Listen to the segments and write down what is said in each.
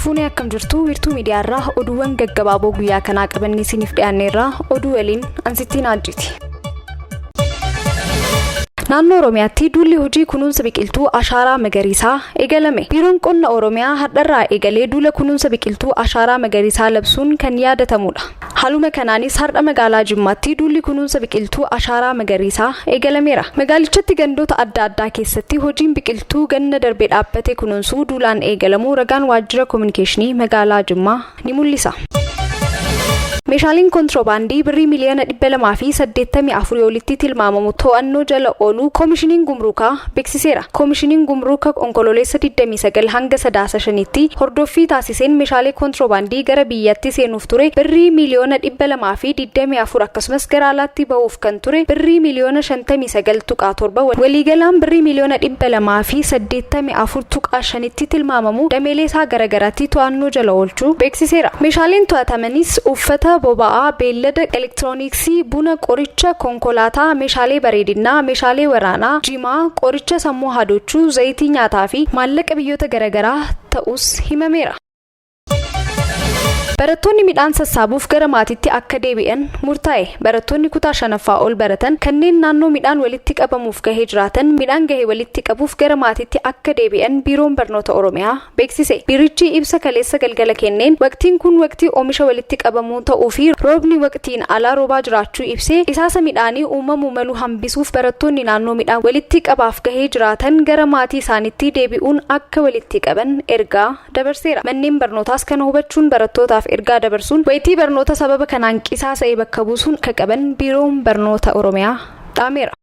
Fuunee, akkam jirtu? Wiirtuu miidiyaarraa oduuwwan gaggabaaboo guyyaa kanaa qabannee isiniif dhiyaanneerraa. Oduu waliin ansittiin ajjiti. Naannoo Oromiyaatti duulli hojii kunuunsa biqiltuu ashaaraa magariisaa eegalame. Biiroon Qonna Oromiyaa har'arraa eegalee duula kunuunsa biqiltuu ashaaraa magariisaa labsuun kan yaadatamudha. Haaluma kanaanis har'a magaalaa Jimmaatti duulli kunuunsa biqiltuu ashaaraa magariisaa eegalameera. Magaalichatti gandoota adda addaa keessatti hojiin biqiltuu ganna darbee dhaabbate kunuunsuu duulaan eegalamuu ragaan waajjira koominikeeshinii magaalaa Jimmaa ni mul'isa. Meeshaaleen kontiroobaandii birrii miliyoona 284 olitti tilmaamamu to'annoo jala ooluu Koomishiniin Gumruukaa beeksiseera. Koomishiniin Gumruukaa Onkololeessa 29 hanga Sadaasa 5tti hordoffii taasiseen meeshaalee kontiroobaandii gara biyyatti seenuuf ture birrii miliyoona 224, akkasumas gara alaatti bahuuf kan ture birrii miliyoona 59.7, waliigalaan birrii miliyoona 284.5tti tilmaamamu dameelee isaa garaagaraatti to'annoo jala oolchuu beeksiseera. Meeshaaleen to'atamanis uffata, boba'aa, beellada, elektirooniksii, buna, qoricha, konkolaataa, meeshaalee bareedinaa, meeshaalee waraanaa, jimaa, qoricha sammuu hadochuu, zayitii nyaataa fi maallaqa biyyoota garaagaraa ta'us himameera. Barattoonni midhaan sassaabuuf gara maatiitti akka deebi'an murtaa'e. Barattoonni kutaa shanaffaa ol baratan kanneen naannoo midhaan walitti qabamuuf gahee jiraatan midhaan gahee walitti qabuuf gara maatiitti akka deebi'an Biiroon Barnoota Oromiyaa beeksise. Biirichi ibsa kaleessa galgala kenneen waqtiin kun waqtii oomisha walitti qabamuu ta'uu fi roobni waqtiin alaa roobaa jiraachuu ibsee, qisaasa midhaanii uumamuu malu hambisuuf barattoonni naannoo midhaan walitti qabaaf gahee jiraatan gara maatii isaaniitti deebi'uun akka walitti qaban ergaa dabarseera. Manneen barnootaas kana hubachuun barattootaaf ergaa dabarsuun wayitii barnoota sababa kanaan qisaasa'e bakka buusuun akka qaban Biiroon Barnoota Oromiyaa dhaameera.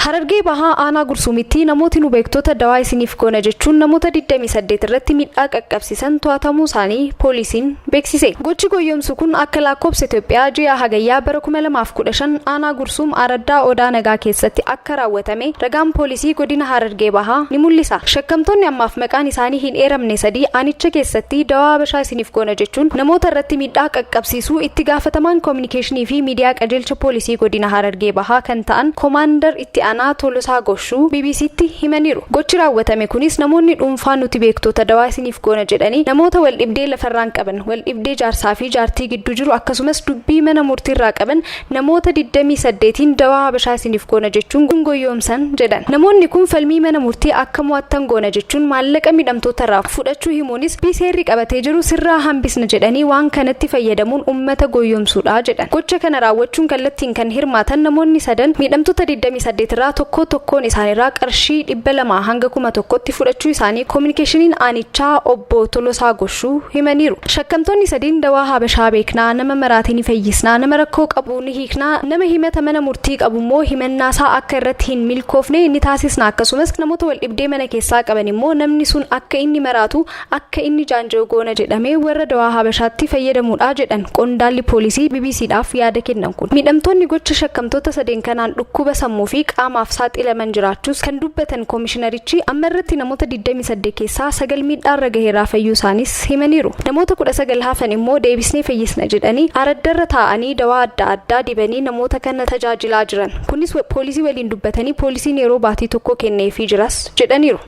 Harargee Bahaa aanaa Gursuumitti namooti nu beektota dawaa isiniif goona jechuun namoota 28 irratti miidhaa qaqqabsiisan to'atamuu isaanii poolisiin beeksise. Gochi goyyomsu kun akka lakkoofsa Itoophiyaa ji'a Hagayyaa bara 2015 aanaa Gursuum araddaa Odaa Nagaa keessatti akka raawwatame ragaan poolisii godina Harargee Bahaa ni mul'isa. Shakkamtoonni ammaaf maqaan isaanii hin eeramne sadii aanicha keessatti dawaa habashaa isiniif goona jechuun namoota irratti miidhaa qaqqabsiisuu itti gaafatamaan koominikeeshinii fi miidiyaa qajeelcha poolisii godina Harargee Bahaa kan ta'an Koomaandar itti aanaa Tolosaa Goshuu BBCtti himaniiru. Gochi raawwatame kunis namoonni dhuunfaa nuti beektota dawaa isiniif goona jedhanii namoota wal dhibdee lafarraan qaban, wal dhibdee jaarsaa fi jaartii gidduu jiru, akkasumas dubbii mana murtiirraa qaban namoota 28n dawaa habashaa isiniif goona jechuun goyyoomsan jedhan. Namoonni kun falmii mana murtii akka mo'attan goona jechuun maallaqa miidhamtoota irraa fudhachuu himuunis seerri qabatee jiru sirraa hambisna jedhanii waan kanatti fayyadamuun uummata goyyoomsuudha jedhan. Gocha kana raawwachuun kallattiin kan hirmaatan namoonni sadan miidhamtoota 28 irraa tokko tokkoon isaaniirraa qarshii 200 hanga 1000tti fudhachuu isaanii koominikeeshiniin aanichaa obbo Tolosaa Goshuu himaniiru. Shakkamtoonni sadiin dawaa habashaa beeknaa, nama maraatee ni fayyisnaa, nama rakkoo qabu ni hiiknaa, nama himata mana murtii qabu immoo himannaasaa akka irratti hin milkoofne ni taasisna, akkasumas namoota wal dhibdee mana keessaa qaban immoo namni sun akka inni maraatu, akka inni jaanja'u goona jedhamee warra dawaa habashaatti fayyadamuudha jedhan qondaalli poolisii BBCdhaaf yaada kennan kun. Miidhamtoonni gocha shakkamtoota sadeen kanaan dhukkuba sammuu fi qaamaaf saaxilaman jiraachuus kan dubbatan koomishinarichi, amma irratti namoota 28 keessaa sagal miidhaarra gaheerraa fayyuu isaanis himaniiru. Namoota 19 hafan immoo deebisnee fayyisna jedhanii araddarra taa'anii dawaa adda addaa dibanii namoota kana tajaajilaa jiran. Kunis poolisii waliin dubbatanii poolisiin yeroo baatii tokko kenneefii jiras jedhaniiru.